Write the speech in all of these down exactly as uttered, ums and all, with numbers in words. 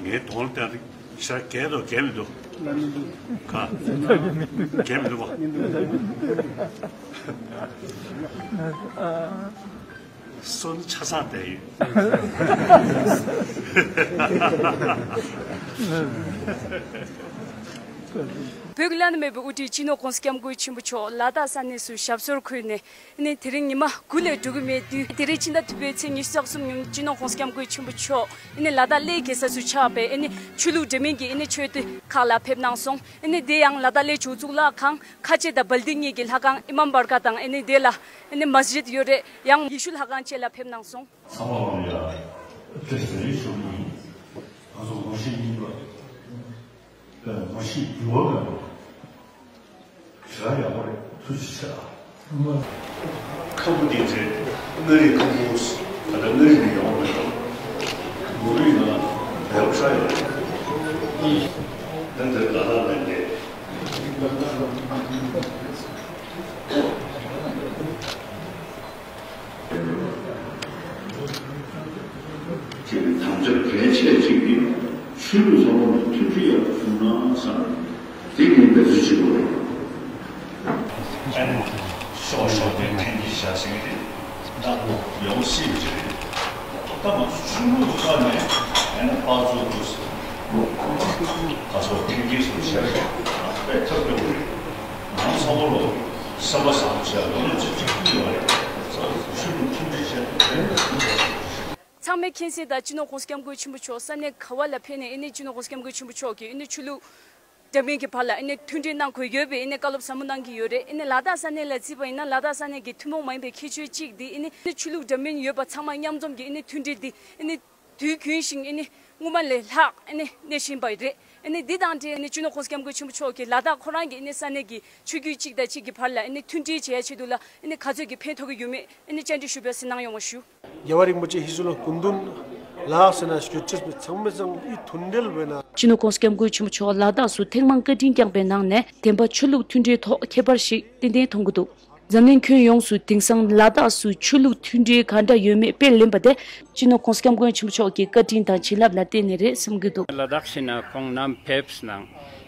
ངའི་གདོང་ལ་བལྟས་ན་ཤ་རྒས་འདུག་རྒས་མི་འདུག་ལ་མི་འདུག་ག་རྒས་མི་འདུག་པ། སོ་ནི་ཆ་ཚང་བསྡད་ཡོད། བོད་ཀྱི་བླ་ན་མེད་པའི་དབུ་ཁྲིད་སྤྱི་ནོར་༸གོང་ས་༸སྐྱབས་མགོན་ཆེན་པོ་མཆོག་ལ་དྭགས་ས་གནས་སུ་ཞབས་སོར་འཁོད་ནས། ཨ་ནི་དེ་རིང་ཉི་མ་དགུ་ལས་འགྲོ་གི་མེད་དུས། དེ་རིང་ཕྱི་ཟླ་དྲུག་པའི་ཚེས་ཉི་ཤུ་རྩ་གསུམ་ཉིན་སྤྱི་ནོར་༸གོང་ས་༸སྐྱབས་མགོན་ཆེན་པོ་མཆོག་ཨ་ནི་ལ་དྭགས་གླེ་རྒྱལ་ས་སུ་ཆགས་པའི་ཨ་ནི་ཆོས་ལུགས་འདྲ་མིན་གྱི་ཨ་ནི་ཆོས་སྡེ་ཁག་ལ་ཕེབས་གནང་སོང་། ཨ་ནི་དེ་ཡང་ལ་དྭགས་གླེ་ཇོ་གཙུག་ལག་ཁང་ཁ་ཆེ་དང་སྦལ་ཏི་གཉིས་ཀྱི་ལྷ་ཁང་ཨི་མམ་བར་ག་དང་། ཨ་ནི་དེ་ལ་ཨ་ནི་མ་སི་ཇིད་ཡོད་རེད། ཡང་ཡེ་ཤུ་ལྷ་ཁང་བཅས་ལ་ཕེབས་གནང་སོང་། ཚང་མ་ལ་ཡ་བཀྲ་ཤིས་བདེ་ལེགས་ཞུ་གི་ཡིན། ང་ཚོ་ངོ་ཤེས་གཉིས་པ། ངོ་ཤེས་འགྱུར་བ་མེད་པ། ཞེ་དྲག་ཡག་པོ་རེད། ཐུགས་རྗེ་ཆེ་ཨ། ཁམ་བུ་དེ་ཚོས་མངའ་རིས་ཁམ་བུ། ད་ལྟ་མངའ་རིས་ནས་ཡོང་བ་མེད་དམ། མུ་རུས་ན་བལ་པོ་ཧྲ་ཡོད་རེད། ད་འདིར་ལ་དྭགས་ནས་བསྡད། ཅེས་པའི་དམ་བཅའ་གལ་ཆེ་གཅིག་ནི། ཆོས་ལུགས་ཚང་མ་ལ་མཐུན་སྒྲིལ་ཡག་པོ་བྱུང་ན་བསམ། དེ་ངས་འབད་རྩོལ་བྱེད་དགོས་རེད། ཨ་ནི་ཤོག་ཤོག་དེ་འཐེན་གྱི་བཞག་ཟིན་གྱི་རེད། ད་ཡོང་སྲིད་ཀྱི་རེད། ད་མ་ཆོས་ལུགས་ཁ་ནས་ཨ་ནི་ཕར་ཚུར་དུ་ད་སོ་འཐེན་གྱི་སོ་བྱས་པས་ཐབས་སྐྱོ་བོ་རེད། ང་ཚང་མ་ལོ་བསམ་པ་བཟང་པོ་བྱས་ལོ་ལོ་ཅིག་ཅིག་ཐུག་ཡོང་བ་རེད། ཆོས་ལུགས་མཐུན་སྒྲིལ་བྱས་ཏེ། ཚང་མས་མཁྱེན་གསལ་ལྟར་སྤྱི་ནོར་༸གོང་ས་༸སྐྱབས་མགོན་ཆེན་པོ་མཆོག་ས་གནས་ག་བ་ལ་ཕེབས་ནས་ཨ་ནི་སྤྱི་ནོར་༸གོང་ས་༸སྐྱབས་མགོན་ཆེན་པོ་མཆོག་གིས་ཨ་ནི་ཆོས་ལུགས་འདྲ་མིན་གྱི་བར་ལ་ཨ་ནི་མཐུན་སྒྲིལ་གནང་དགོས་ཡོད་པའི་ཨ་ནི་བཀའ་སློབ་ཟབ་མོ་གནང་གི་ཡོད་རེད། ཨ་ནི་ལ་དྭགས་ས་གནས་ལ་བརྩིས་པ་ཡིན་ན། ལ་དྭགས་ས་གནས་ཀྱི་ཐུན་མོང་མ་ཡིན་པའི་ཁྱད་ཆོས་གཅིག་འདི་ཨ་ནི་ཆོས་ལུགས་འདྲ་མིན་ཡོད་པ་ཚང་མ་མཉམ་འཛོམས་ཀྱི་ཨ་ནི་མཐུན་སྒྲིལ་འདི་ཨ་ནི་དུས་རྒྱུན་བཞིན་ཨ་ནི་སྔོན་མ་ལས་ལྷག་ཨ་ནི་གནས་བཞིན་པ་རེད། ཨ་ནི་འདི་དང་འབྲེལ་ནས་སྤྱི་ནོར་༸གོང་ས་༸སྐྱབས་མགོན་ཆེན་པོ་མཆོག་གིས་ལ་དྭགས་ཁོ་རང་གི་ཨ་ནི་ས་གནས་ཀྱི་ཆོས་བརྒྱུད་གཅིག་དང་གཅིག་གི་བར་ལ་ཨ་ནི་མཐུན་སྒྲིལ་བྱེད་ཡ་ཆེད་དུ་ལ་ཨ་ནི་ག་ཚོད་ཀྱི་ཕན་ཐོགས་ཀྱི་ཡོད་མེད་ཨ་ནི་བཅར་འདྲི་ཞུ་བའི་གཟིགས་གནང་ཡོང་བ་ཞུ། རྒྱལ་བ་རིན་པོ་ཆེ་ཧི་ཟུ་ལ་སྐུ་མདུན་ལ་ཟེར་ན་ཞུ་ཁྲིད་པའི་ཚང་མས་ཚང་ཨི་མཐུན་འབྲེལ་བས་ན། སྤྱི་ནོར་༸གོང་ས་༸སྐྱབས་མགོན་ཆེན་པོ་མཆོག་ལ་དྭགས་སུ་ཐེངས་མང་བཀའ་དྲིན་བསྐྱངས་པའི་ནང་ནས་བདེན་པ་ཆོས་ལུགས་མཐུན་སྒྲིལ་ཐོག་ཁྱད་པར་ཞིག་ཏན་ཏན་མཐོང་གི་འདུག་འཛམ་གླིང་ཁྱོན་ཡོངས་སུ་དེང་སང་ལ་དྭགས་སུ་ཆོས་ལུགས་མཐུན་སྒྲིལ་ག་འདྲ་ཡོད་མེད་དཔེ་ལེན་པ་དེ་སྤྱི་ནོར་༸གོང་ས་༸སྐྱབས་མགོན་ཆེན་པོ་མཆོག་གི་བཀའ་དྲིན་དང་བྱིན་རླབས་ལ་བརྟེན་ནས་རེད་བསམ་གྱི་འདུག་ལ་དྭགས་ཤི་ན་ཁོང་ནམ་ཕེབས་ནང་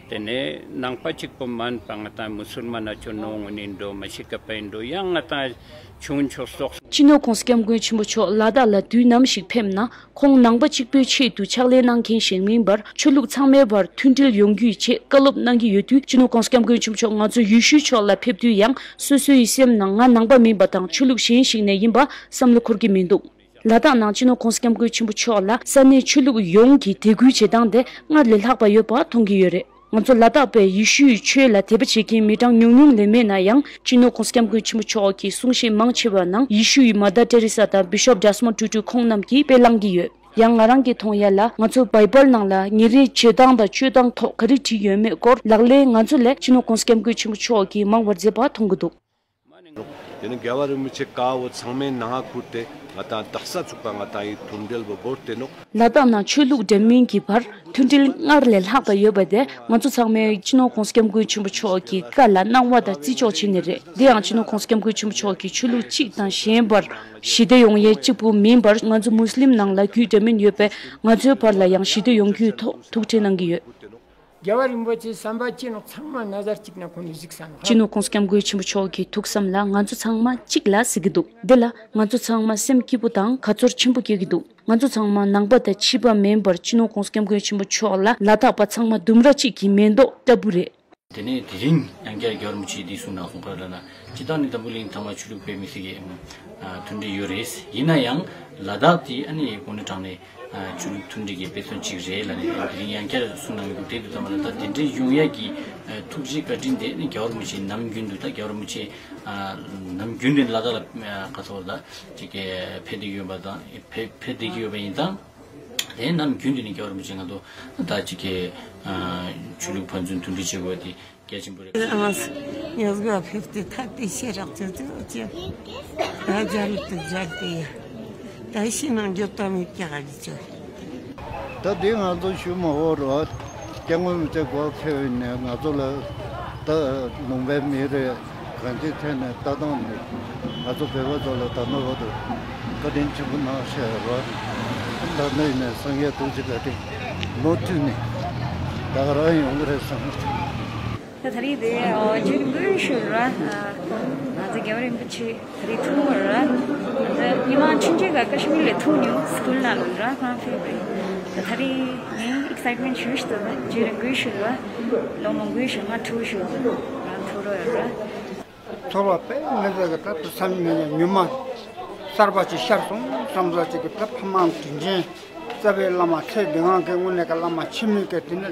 དེ་ནས་ནང་པ་གཅིག་པོ་མིན་པ་ང་དང་མུ་སུལ་མ་ན་ཆོ་ནོ་ངོ་ནི་འགྲོ་མ་ཤི་ཀ་པའི་འགྲོ་ཡང་ང་དང་ཆུང་ཆོ་སོགས། སྤྱི་ནོར་༸གོང་ས་༸སྐྱབས་མགོན་ཆེན་པོ་མཆོག་ལ་དྭགས་ལ་དུས་ནམ་ཞིག་ཕེབས་ན། ཁོང་ནང་པ་གཅིག་པུའི་ཆེད་དུ་ཕྱག་ལས་གནང་མཁན་ཞིག་མིན་པར། ཆོས་ལུགས་ཚང་མའི་བར་མཐུན་སྒྲིལ་ཡོང་རྒྱུའི་ཆེད་བཀའ་སློབ་གནང་གི་ཡོད་དུས། སྤྱི་ནོར་༸གོང་ས་༸སྐྱབས་མགོན་ཆེན་པོ་མཆོག་ང་ཚོ་ཡེ་ཤུའི་ཕྱོགས་ལ་ཕེབས་དུས་ཡང་། སོ་སོའི་སེམས་ནང་ང་ནང་པ་མིན་པ་དང་ཆོས་ལུགས་གཞན་ཞིག་ནས་ཡིན་པ་བསམ་བློ་འཁོར་གྱི་མི་འདུག་ལ་དྭགས་ནང་སྤྱི་ནོར་༸གོང་ས་༸སྐྱབས་མགོན་ཆེན་པོ་མཆོག་ལ་ས་གནས་ཆོས་ལུགས་ཡོངས་ཀྱིས་དད་གུས་བྱེད་སྟངས་དེ་སྔར་ལས་ལྷག་པ་ཡོད་པ་མཐོང་གི་ཡོད་རེད། ང་ཚོ་ལ་དྭགས་པས་ཡེ་ཤུའི་ཆོས་ལ་དད་པ་བྱེད་མཁན་མི་གྲངས་ཉུང་ཉུང་ལས་མེད་ན་ཡང་། སྤྱི་ནོར་༸གོང་ས་༸སྐྱབས་མགོན་ཆེན་པོ་མཆོག་གི་གསུང་བཤད་མང་ཆེ་བ་ནང་ཡེ་ཤུ་ཡི་མ་དར་ཏེ་རེ་ས་དང་བི་ཤོབ་ཌེ་སི་མོན་ཊུ་ཊུ་ཁོང་རྣམས་ཀྱིས་དཔེ་བླངས་ཀྱི་ཡོད། ཡང་ང་རང་གིས་མཐོང་ཡ་ལ། ང་ཚོ་བྷའི་བལ་ནང་ལ་ཉིན་རེའི་བྱེད་སྟངས་དང་སྤྱོད་སྟངས་ཐོག་ག་རེ་བྲིས་ཡོད་མེད་སྐོར་ལག་ལེན་ང་ཚོ་ལས་སྤྱི་ནོར་༸གོང་ས་༸སྐྱབས་མགོན་ཆེན་པོ་མཆོག་གིས་མང་བར་མཛད་པ་མཐོང་གི་འདུག་དེ་ནི་རྒྱལ་བ་རིན་པོ་ཆེ་བཀའ་བོ་ཚང་མའི་ནང་ཁུར་ཏེ་ང་དང་དག་ས་ཚུགས་པ་ང་དང་ཡི་མཐུན་འབྲེལ་བོ་བོར་ཏེ་ནོག་ལ་དྭགས་ནང་ཆོས་ལུགས་འདྲ་མིན་གྱི་བར་མཐུན་སྒྲིལ་སྔར་ལས་ལྷག་པ་ཡོད་པ་དེ་ང་ཚོ་ཚང་མས་སྤྱི་ནོར་༸གོང་ས་༸སྐྱབས་མགོན་ཆེན་པོ་མཆོག་གི་བཀའ་ལ་གནང་བ་དང་བརྩི་འཇོག་བྱས་ནི་རེད། དེ་ཡང་སྤྱི་ནོར་༸གོང་ས་༸སྐྱབས་མགོན་ཆེན་པོ་མཆོག་གིས་ཆོས་ལུགས་གཅིག་དང་གཞན་བར་ཞི་བདེ་ཡོང་ཡས་གཅིག་པུ་མིན་པར། ང་ཚོ་མུ་སི་ལིམ་ནང་ལ་རྒྱུད་འདྲ་མིན་ཡོད་པས། ང་ཚོའི་བར་ལ་ཡང་ཞི་བདེ་ཡོང་རྒྱུའི་ཐོག་ཐུགས་ཁྲལ་གནང་གི་ཡོད། རྒྱལ་བ་རིན་པོ་ཆེའི་བསམ་པ་ཅི་ནོག་ཚང་མ་ན་ཟར་གཅིག་ན་ཁོ་ནི་གཟིགས་ས་ནོག་སྤྱི་ནོར་༸གོང་ས་༸སྐྱབས་མགོན་ཆེན་པོ་མཆོག་གི་ཐུགས་བསམ་ལ་ང་ཚོ་ཚང་མ་གཅིག་ལ་གཟིགས་ཀྱི་འདུག་འདི་ལ་ང་ཚོ་ཚང་མ་སེམས་སྐྱིད་པོ་དང་དགའ་ཚོར་ཆེན་པོ་སྐྱེ་གི་འདུག་ང་ཚོ་ཚང་མ་ནང་པ་དང་ཕྱི་པ་མིན་པར་སྤྱི་ནོར་༸གོང་ས་༸སྐྱབས་མགོན་ཆེན་པོ་མཆོག་ལ་ལ་དྭགས་པ་ཚང་མ་ལྡུམ་ར་གཅིག་གི་མེ་ཏོག་ལྟ་བུ་རེད། དེ་ནས་དེ་རིང་ཡང་བསྐྱར་རྒྱལ་བ་རིན་པོ་ཆེས་འདི་གསུངས་གནང་སོང་། ག་རེ་ལབ་ན། སྤྱིར་བཏང་ནི་འཛམ་བུ་གླིང་ཐ་མ་ཆོས་ལུགས་དཔེ་མི་སྲིད་ཀྱི་ཨ་མཐུན་སྒྲིལ་ཡོད་རེད། ཡིན་ན་ཡང་ལ་དྭགས་དེ་ཨ་ནི་གོང་ནས་དྲངས་ནས་ཨ་ཆོས་ལུགས་མཐུན་སྒྲིལ་གྱི་དཔེ་མཚོན་གཅིག་རེད་ལབ་ནས་དེ་རིང་ཡང་བསྐྱར་གསུངས་གནང་གི་འདུག་དེ་དུས་ཙམ་པ་ལ་ད་དེ་འདྲའི་ཡོང་ཡ་གི་ཨ་ཐུགས་རྗེ་བཀའ་དྲིན་དེ་ནི་རྒྱལ་བ་རིན་པོ་ཆེ་ནམ་རྒྱུན་དུ། ད་རྒྱལ་བ་རིན་པོ་ཆེ་ཨ་ནམ་རྒྱུན་དུ་ལ་དྭགས་ལ་ཨ་ག་ཚོད་ད་ཅིག་གི་ཕེབས་བསྡད་ཀྱི་ཡོད་པ་དང་། ཕེབས་ཕེབས་བསྡད་ཀྱི་ཡོད་པ་ཡིན་ཙང་། དེ་ནམ་རྒྱུན་དུ་ནི་རྒྱལ་བ་རིན་པོ་ཆེ་ང་ཚོ་ད་ཅིག་གི་ཨ་ཆོས་ལུགས་ཕན་ཚུན་མཐུན་སྒྲིལ་བྱེད་དགོས་པ་དེ་གལ་ཆེན་པོ་རེད། ཨ་ངས་ངས་ག་ཕེབས་ཏེ་ཐབས་དེ་ཤེས་རག་ཅོ་ཅོ་ཅེ། ད་མཇལ་དུ་མཇལ་ཏེ་ད་ཤི་ནང་འགྱོད་པ་མེད་ཀྱག་ཨ་ལི་ཅོ། ད་འདི་ང་ཚོ་ཞུ་མ་འོ་རོ། སྐྱབས་མགོན་རིན་པོ་ཆེ་འགོ་ཁྲིད་ནས་ང་ཚོ་ལ་ད་ལུང་པའི་མི་རེ་གང་ཅིའི་ཐད་ནས་ལྟ་སྟངས་ནི་ང་ཚོ་བོད་པ་ཚོ་ལ་ད་ནོ་བོ་དུ་བཀའ་དྲིན་ཆེན་པོ་གནང་ཤག་རོ། ད་ནི་ཡིན་ནའི་སངས་རྒྱས་རྡོ་རྗེ་ལགས་དེ་ནོར་ཐུག་ནས་ད་ག་རང་ཡོང་གི་རེད་བསམ། ད་ད་རེས་དེ་ཨོ་རྗེ་རིན་པོ་ཆེ་ར། ང་ཚོ་རྒྱལ་བ་རིན་པོ་ཆེ་ད་རེས་ཐུག་པ་ར། ད་ཉི་མ་ཆུང་ཆུང་ག་ཀ་ཤི་མིར་ལ་ཐུག་མྱོང་། སི་ཀུལ་ནང་ལ་ར་ཁོང་ཕེབས་རེད། ད་ད་རེས་ངའི་ཨེག་སའིཊ་མེན་ཊི་ཞེ་པོ་ཞིག་འདུག་རྗེ་རིན་པོ་ཆེ་ར་ལོ་མང་པོའི་རྗེས་མ་ཐུག་ཞུ་ར་ཐུག་རོགས་ཡོད་ར། ཚོར་བ་དཔེ་མི་སྲིད་ཀྱི་ད་དུ་བསམ་ནས་ཉི་མ་གསར་པ་ཅིག་ཤར་སོང་བསམ་ས་ཅིག་གི་ད་ཕ་མ་དྲིན་ཆེན་རྩ་བའི་བླ་མ་ཚེ་འདི་སྔ་གི་དངོས་གནས་ཀྱི་བླ་མ་འཆི་མེད་ཀྱི་དེ་ནི་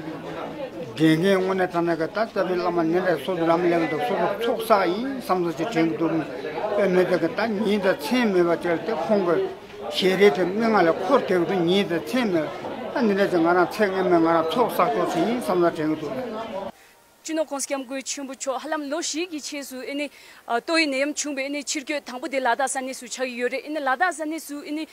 དགེ་རྒན་དངོས་གནས་ཐ་ན་གི་ད་རྩ་བའི་བླ་མ་ནི་འདྲ་སོ་སོ་རམ་ལེགས་འདུག་སོ་སོ་ཚོགས་བསགས་ཡིན་བསམ་ས་ཅིག་དྲན་གི་འདུག་དཔེ་མི་སྲིད་ཀྱི་ད་ཉིན་དང་མཚན་མེད་པ་དེར་དེ་ཁོང་གི་ཞལ་རས་དེ་མིག་སྔ་ལ་འཁོར་བསྡད་ཀྱི་འདུག་ཉིན་དང་མཚན་མེད་ད་འདི་འདྲ་ཅིག་ང་རང་ཚེ་སྔ་མའི་ང་རང་ཚོགས་བསགས་ཆོག་ཅིག་ཡིན་བསམ་ས་དྲན་གི་འདུག་སྤྱི་ནོར་༸གོང་ས་༸སྐྱབས་མགོན་ཆེན་པོ་མཆོག་ཧ་ལམ་ལོ་བཞི་གི་རྗེས་སུ་ཨེ་ནི་ཨ་ཏོག་དབྱིབས་ནད་ཡམས་བྱུང་བའི་ཨེ་ནི་ཕྱིར་སྐྱོད་དང་པོ་དེ་ལ་དྭགས་ས་གནས་སུ་ཆགས་ཀྱི་ཡོད་རེད། ཨེ་ནི་ལ་དྭགས་ས་གནས་སུ་ཨེ་ནི་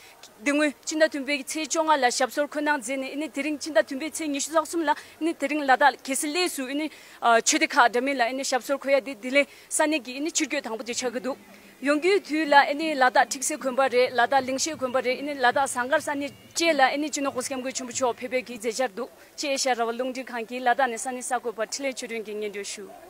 དེ་སྔོན་སྤྱི་ཟླ་བདུན་པའི་ཚེས་བཅོ་ལྔ་ལ་ཞབས་སོར་འཁོད་གནང་མཛད་ནས་ཨེ་ནི་དེ་རིང་སྤྱི་ཟླ་བདུན་པའི་ཚེས་ཉི་ཤུ་རྩ་གསུམ་ལ་ཨེ་ནི་དེ་རིང་ལ་དྭགས་གལ་སྲིད་སླེབས་སུ་ཨེ་ནི་ཨ་ཆོས་སྡེ་ཁག་འདྲ་མིན་ལ་ཨེ་ནི་ཞབས་སོར་འཁོད་ཡ་དེ་དེ་ལས་ས་གནས་ཀྱི་ཨེ་ནི་ཕྱིར་སྐྱོད་དང་པོ་དེ་ཆགས་ཀྱི་འདུག་ཡོང་རྒྱུའི་དུས་ལ་ཨེ་ནི་ལ་དྭགས་ཁྲིག་སེ་དགོན་པ་རེད། ལ་དྭགས་ལིང་ཤེད་དགོན་པ་རེད། ཨེ་ནི་ལ་དྭགས་ཟངས་དཀར་ས་གནས་བཅས་ལ་ཨེ་ནི་སྤྱི་ནོར་༸གོང་ས་༸སྐྱབས་མགོན་ཆེན་པོ་མཆོག་ཕེབས་པའི་གི་མཛད་འཆར་འདུག་ཅེས་ཨེ་ཤ་ཡ་རང་དབང་རླུང་འཕྲིན་ཁང་གིས་ལ་དྭགས་ནས་ས་གནས་གསར་འགོད་པ་འཕྲིན་ལས་ཆོས་སྒྲོན་གྱིས་སྙན་སྒྲོན་ཞུ།